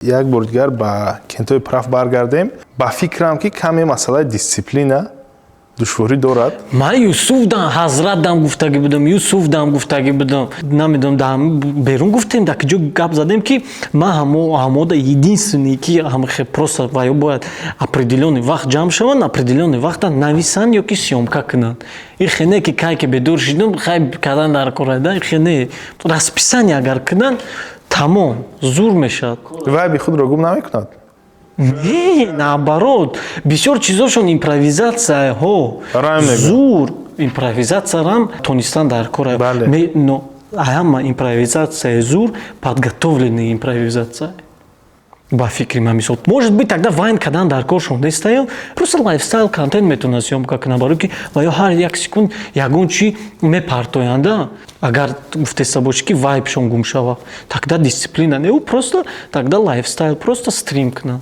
Як бор дигар ба кентои праф баргардем. Ба фикрам, ки каме масъалаи дисциплина душворӣ дорад. Ман Юсуф дам, ҳазрат дам гуфтагӣ будам, Юсуф дам гуфтагӣ будам. Намедонам, да берун гуфтем, дар киҷо гап задем, ки ман ҳамода единственный, ки ҳамахе просто ва ё бояд определённый вақт ҷамъ шаванд, определённый вақта нависанд ё ки съёмка кунанд. Ихе не, ки кай ки бедор шидум, хай кардан дар кора, ихе не. Расписание агар кунанд, тамом, зур мешавад. Вайби худро гум намекунад? Не, наоборот, бисёр чизошон импровизатсияҳо. Рам мегӯям. Зур импровизатсиярам тонистан дар кора. Но ҳама импровизатсияи зур подготовленный импровизатсия, ба фикри ман. Мисол, может быть, тогда вайн кардан дар коршон нестаю, просто лайфстайл контент метавонад съёмка кунад, барои ки ва ё ҳар як секунд ягон чи мепартоянда. Агар гуфтеста бошӣ, ки вайбшон гум шава, тогда дисциплина не, ӯ просто тогда лайфстайл, просто стрим кунад.